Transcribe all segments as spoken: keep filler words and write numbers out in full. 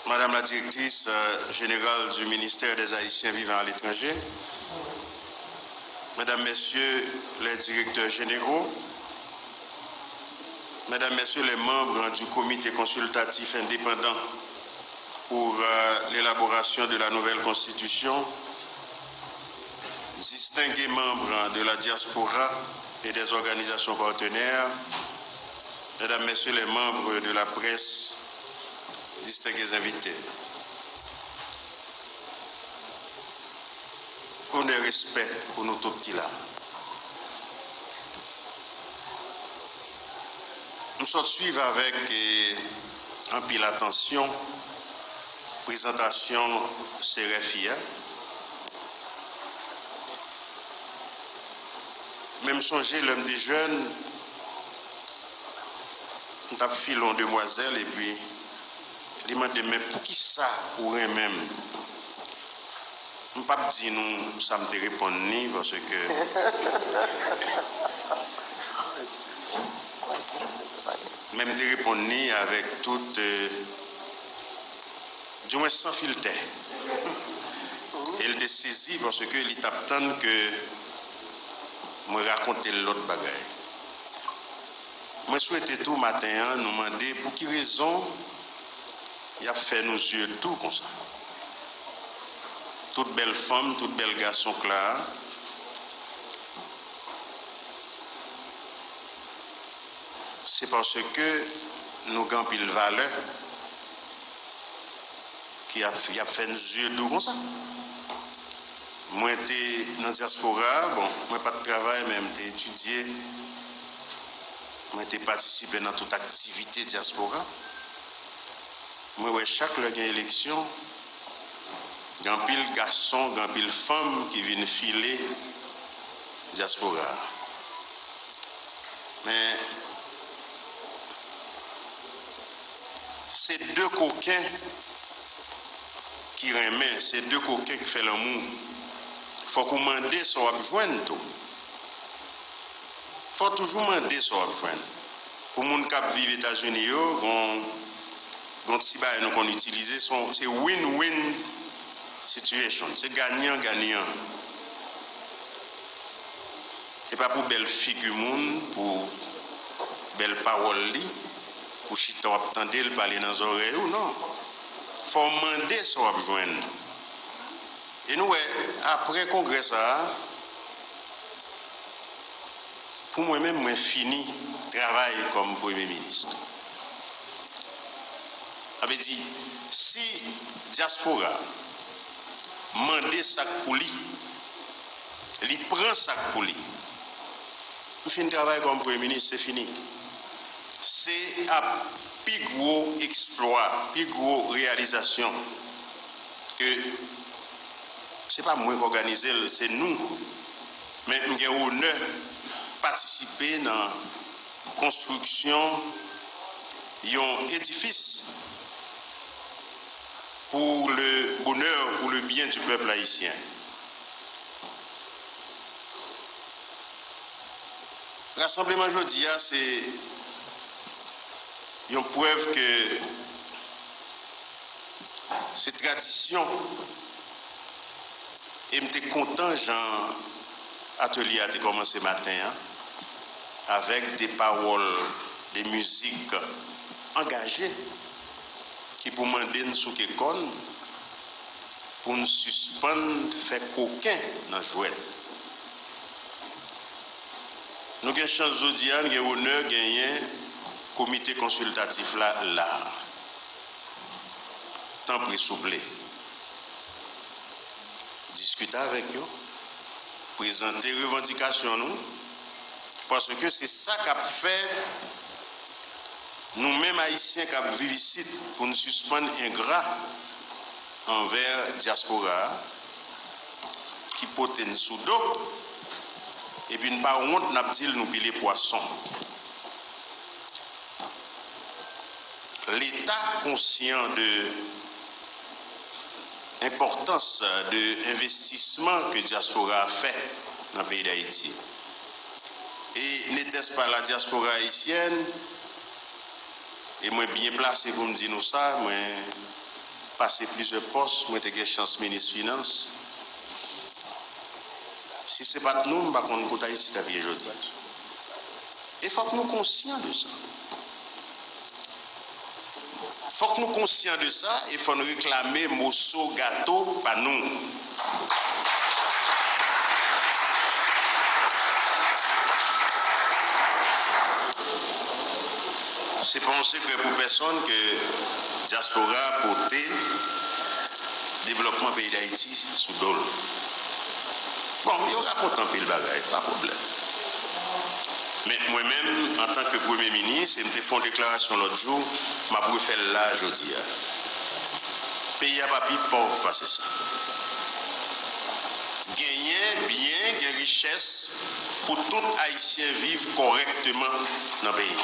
Madame la directrice, euh, générale du ministère des Haïtiens vivant à l'étranger, Mesdames, Messieurs les directeurs généraux, Mesdames, Messieurs les membres du comité consultatif indépendant pour, euh, l'élaboration de la nouvelle constitution, distingués membres de la diaspora et des organisations partenaires, Mesdames, Messieurs les membres de la presse, distingués invités. Onè, respè pou nou tout ki la. M sot swiv avèk, eh, anpil atansyon prezantasyon C R F I a. Men m sonje lè m te jèn, m t ap file yon demwazèl epi li mande m, "Men poukisa ou renmen m?" M p ap di nou sa m te reponn li, paske, men m te reponn li avèk tout, euh, di mwen san filtè. E l te sezi paske li t ap tann ke mwen rakonte l lòt bagay. Mwen swete tou maten an nou mande pou ki rezon y ap fè nou zye dou konsa. Tout bèl fanm, tout bèl gason k la a, se paske nou gen anpil valè ki ap, y ap fè n zye dou konsa. Mwen te nan dyaspora a, bon, mwen pa t travay, men m te etidye, mwen te patisipe nan tout aktivite dyaspora. Mwen wè chak lè gen eleksyon, gen anpil gason, gen anpil fanm ki vin file dyaspora a. Men, se de koken ki renmen, se de koken ki fè lanmou. Fòk ou mande sa w ap jwenn tou. Fò w toujou mande sa w ap jwenn. Pou moun k ap viv Etazini yo, gon, gon ti bagay nou konn itilize, se yon, se win-win situation, se ganyan-ganyan. E pa pou bèl figi moun, pou bèl pawòl li, pou chita w ap tande l pale nan zòrèy ou, non. Fò w mande sa w ap jwenn. E nou wè, apre kongrè sa a, pou mwen menm, mwen fini travay kòm premye minis. Sa vle di, si dyaspora mande sa k pou li, li pran sa k pou li, m fin travay kòm premye minis, se fini. Se ap pi gwo eksplwa, pi gwo reyalizasyon ke se pa mwen k òganize l, se nou. Men m gen onè patisipe nan konstriksyon yon edifis pour le bonheur, pour le bien du peuple haïtien. Rasanbleman jodi a se yon prèv ke se tradisyon, e m te kontan jan atelye a te kòmanse maten an avèk de pawòl, de mizik angaje ki pou mande n souke kò n pou n sispann fè koken nan jwèt. Nou gen chans jodi a, n gen onè genyen komite konsiltatif la la. Tanpri, souple, diskite avèk yo, prezante revandikasyon nou, paske se sa k ap fè nou menm Ayisyen k ap viv isit pou n sispann engra anvè dyaspora a ki pote n sou do, epi n pa wont n ap di l nou pile pwason. Leta konsyan de enpòtans de envestisman ke dyaspora a fè nan peyi Dayiti. E n'était-ce pas la diaspora haïtienne, e mwen byen plase pou m di nou sa, mwen pase plizyè pòs, mwen te gen chans minis finans. Si se pa t nou, m pa konn kote Ayiti t ap ye jodi a. E fòk nou konsyan de sa. Fòk nou konsyan de sa e fò n reklame moso gato pa nou. Se pa yon sekrè pou pèsonn ke dyaspora pote devlòpman peyi Dayiti sou do l. Bon, yo rakonte anpil bagay, pa pwoblèm. Men mwen menm, antanke premye minis, e m te fè yon deklarasyon lòt jou, m ap refè l la jodi a. Peyi a pa pi pòv pase sa. Genyen byen, gen richès pou tout Ayisyen viv kòrèkteman nan peyi.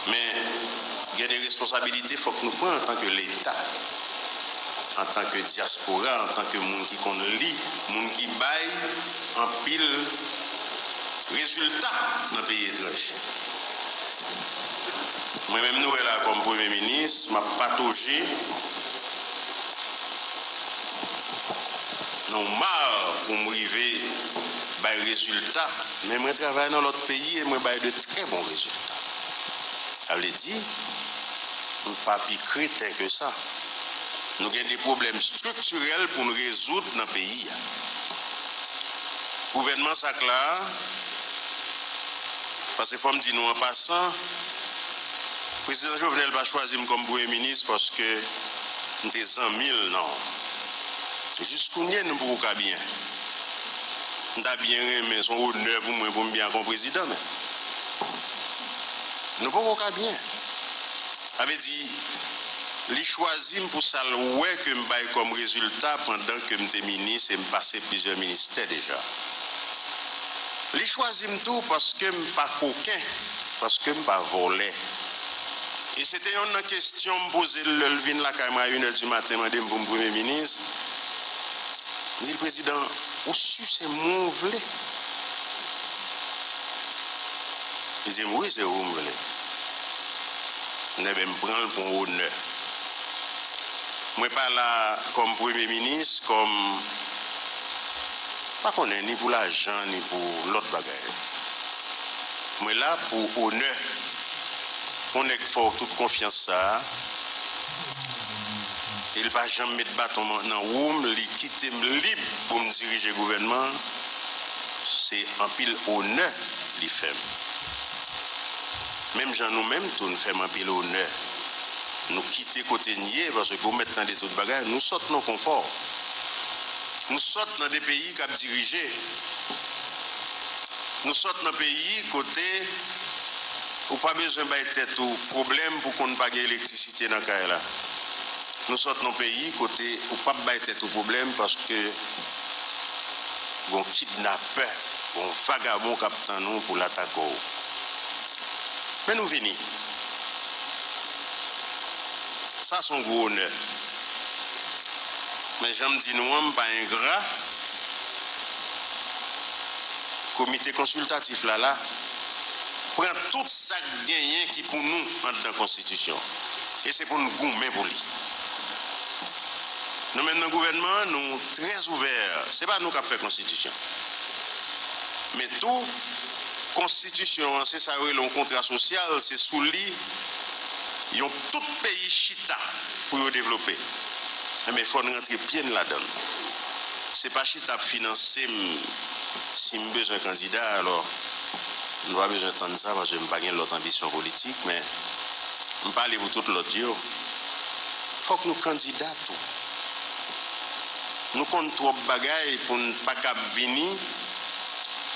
Men, gen de responsabilite fòk nou pran antanke Leta, antanke dyaspora, antanke moun ki konn li, moun ki bay anpil rezilta nan peyi etranje. Mwen menm nou wè la kòm premye minis, m ap patoje nan yon mar pou m rive bay rezilta, men mwen travay nan lòt peyi e mwen bay de trè bon rezilta. Sa vle di, m pa pi kreten ke sa. Nou gen de pwoblèm estriktirèl pou n rezoud nan peyi a. Gouvènman sa k la a, paske fò m di nou an pasan, Prezidan Jovenel pa chwazi m kòm premye minis paske m te zanmi l, non. Jis kounye a, nou poko ka byen. M ta byen renmen, se yon onè pou mwen pou m byen ak yon prezidan, men nou poko ka byen. Sa vle di, li chwazi m pou sa l wè ke m bay kòm rezilta pandan ke m te minis e m pase plizyè ministè deja. Li chwazi m tou paske m pa koken, paske m pa vòlè. E se te yonn nan kesyon m poze l lè l vin lakay mwen a inè di maten, mande m pou m premye minis. M di l, "Prezidan, ou si se mwen w vle?" Li di m, "Wi, se ou m vle." Enben, m pran l pou yon onè. Mwen pa la kòm premye minis, kòm, pa konnen, ni pou lajan, ni pou lòt bagay. Mwen la pou onè. Yon nèg fè w tout konfyans sa a, e l pa janm met baton nan wou m, li kite m lib pou m dirije gouvènman an, se anpil onè li fè m. Menm jan nou menm tou, nou fè m anpil onè. Nou kite kote n ye, paske ou mèt tande tout bagay, nou sot nan konfò. Nou sot nan de peyi k ap dirije. Nou sot nan peyi kote ou pa bezwen bay tèt ou pwoblèm pou konn pa gen elektrisite nan kay la. Nou sot nan peyi kote ou p ap bay tèt ou pwoblèm paske gon kidnapè, gon vagabon k ap tann ou pou l atake w. Men nou vini. Sa se yon gwo onè. Men jan m di nou an, m pa engra. Komite konsiltatif la la, pran tout sa k genyen ki pou nou anndan konstitisyon. E se pou n goumen pou li. Nou menm nan gouvènman an, nou trè ouvè. Se pa nou k ap fè konstitisyon. Men tou, konstitisyon an, se sa yo rele yon kontra sosyal, se sou li yon tout peyi chita pou yo devlope. Enben, fò n rantre pye n ladan l. Se pa chita ap finanse m si m bezwen kandida, alò, nou pa bezwen tann sa, paske m pa gen lòt anbisyon politik, men m pale pou tout lòt yo. Fòk nou kandida tou. Nou konn twòp bagay pou n pa kab vini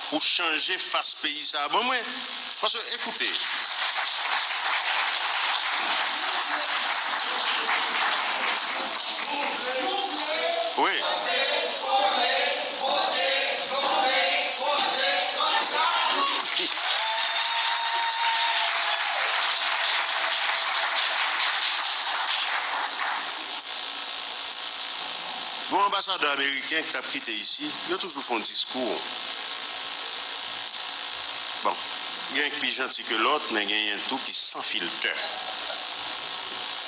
pou chanje fas peyi sa a ban mwen. Paske, ekoute. Wi. Gon anbasadè ameriken ki t ap kite isi, yo toujou fè yon diskou. Bon, Gen ki pi janti ke lòt, men genyen tou ki san filtè.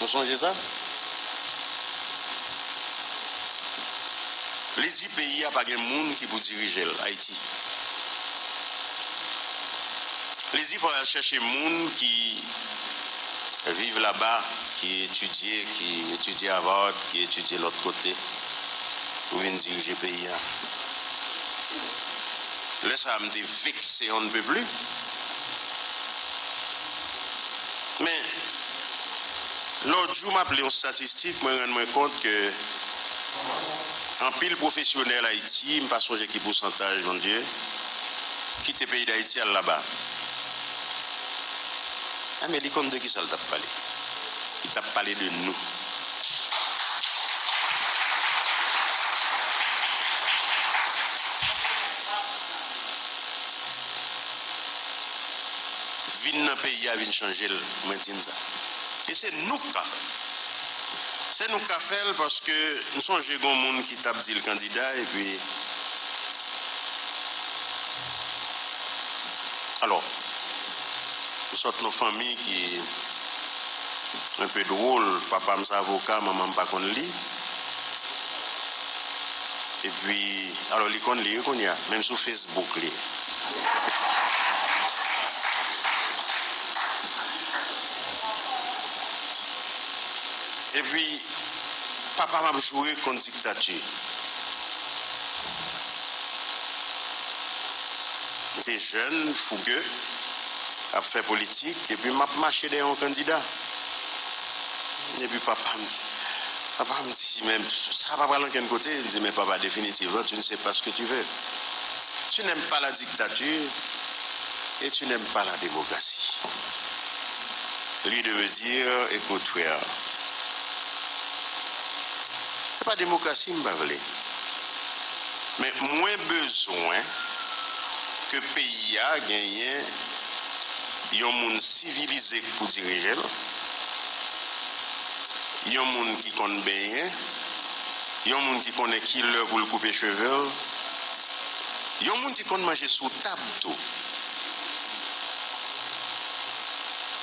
Nou sonje sa? Li di peyi a pa gen moun ki pou dirije l, Ayiti. Li di fò y al chèche moun ki viv laba, ki etidye, ki etidye Harvard, ki etidye lòt kote, pou vin dirije peyi a. Lè sa a, m te vekse on ne peut plus. Men, lòt jou, m ap li yon statistik, mwen rann mwen kont ke anpil pwofesyonèl Ayiti, m pa sonje ki pousantaj, Bondye, kite peyi Dayiti al laba. A, men li konn de kisa l t ap pale. Li t ap pale de nou. Vin nan peyi a, vin chanje l, mwen di n sa. E se nou k ka fè l. Se nou k ka fè l paske m sonje gen yon moun ki t ap di l kandida, epi, alò, m sot nan fanmi ki un peu drôle, papa m se avoka, manman m pa konn li. Epi, alò, li konn li wi kounye a, menm sou Facebook li. Epi, papa m ap joure kont diktati. M te jèn, fouge, ap fè politik, epi m ap mache dèyè yon kandida. Epi papa m, papa m di, men sa pa pral ankenn kote. M di, men papa, définitivement, tu ne sais pas ce que tu veux. Tu n'aimes pas la dictature et tu n'aimes pas la démocratie. Lui de me dire, écoute, frère, se pa demokrasi m pa vle. Men mwen bezwen ke peyi a genyen yon moun sivilize k pou dirije l, yon moun ki konn benyen, yon moun ki konnen ki lè pou l koupe cheve l, yon moun ki konn manje sou tab tou.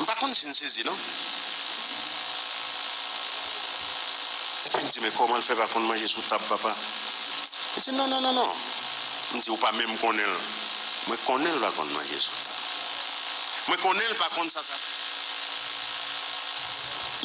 M pa konn si n sezi, non. Epi m di, men kòman l fè pa konn manje sou tab, papa? Li di, non, non, non, non. M di, ou pa menm konnen l. Mwen konnen l pa konn manje sou tab. Mwen konnen l pa konn sa, sa.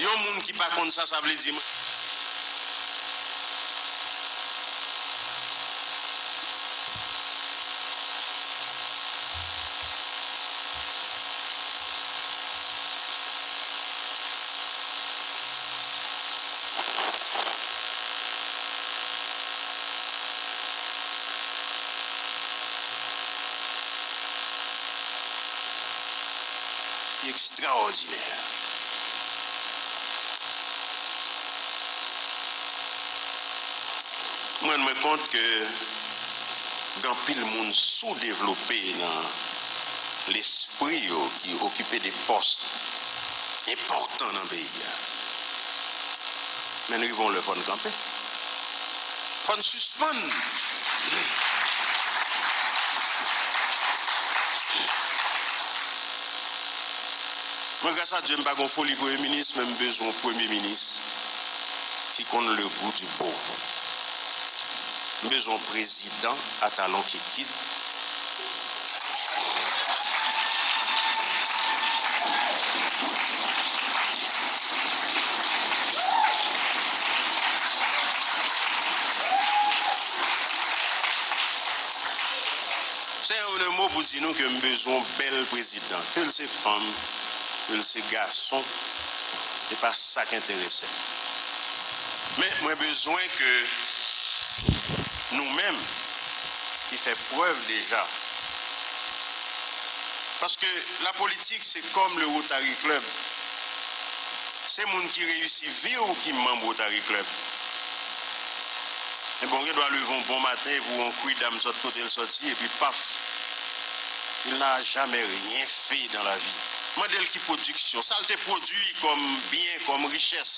Yon moun ki pa konn sa, sa vle di, ekstraòdinè. Mwen rann mwen kont ke gen anpil moun soudevlope nan lespri yo ki okipe de pòs enpòtan nan peyi a. Men n rive yon lè fò n kanpe. Fò n sispann. Mwen, gras a Dye, m pa gen foli premye minis, men m bezwen yon premye minis ki konn le goût du beau. M bezwen yon prezidan a talon kikit. Se yon mo pou di nou ke m bezwen yon bèl prezidan, ke l se fanm, ke l se gason, se pa sa k enterese m. Men mwen bezwen ke nou menm ki fè prèv deja. Paske lapolitik, se kòm le Rotary Club. Se moun ki reyisi vi w ki manm Rotary Club. Ebyen, w gen dwa leve yon bon maten, epi w wè yon kwidam sot kote l soti, epi paf, il n'a jamais rien fait dans la vie. Mande l ki pwodiksyon, sa l te pwodui kòm byen, kòm richès.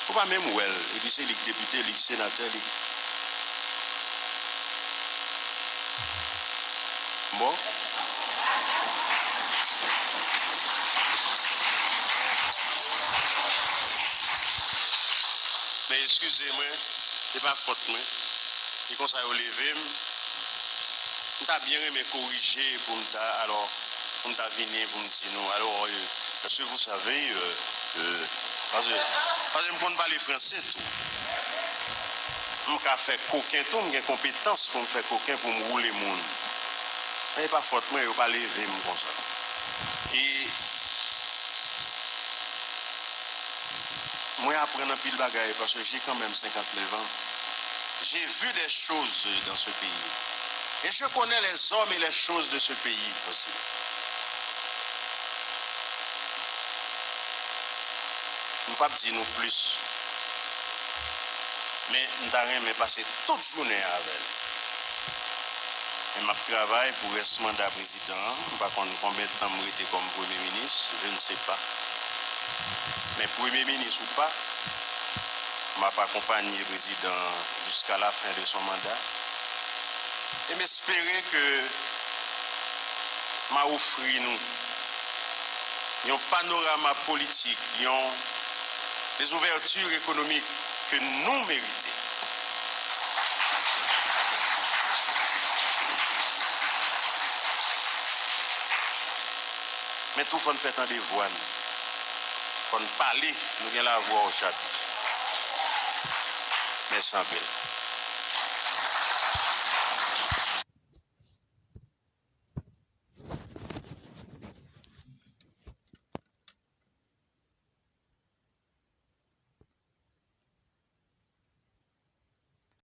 Ou pa menm wè l, epi se li k depite, li k senatè, li k... Bon. Men eskize mwen, se pa fòt mwen. Se konsa yo leve m. M ta byen renmen korije pou m ta, alò, pou m ta vini pou m di nou, alò, euh, est-ce que vous savez, euh, euh, paske, paske m konn pale franse tou. M ka fè koken tou, m gen konpetans pou m fè koken, pou m woule moun. Men e pa fòt mwen, yo pa leve m konsa. E mwen aprann anpil bagay paske j'ai quand même cinquante-neuf ans. J'ai vu des choses dans ce pays. Et je connais les hommes et les choses de ce pays aussi. M p ap di nou plis. Men m ta renmen pase tout jounen an avè l. Men m ap travay pou rès manda prezidan an. M pa konn konbyen tan m rete kòm premye minis, je ne sais pas. Men premye minis ou pa, m ap akonpanye prezidan an jusqu'à la fin de son mandat. E m espere ke m a ofri nou yon panorama politik, yon, des ouvertures économiques que nous méritons. Men tou fò n fè tande vwa n. Fò n pale, nou gen lavwa o chapit. Mèsi anpil.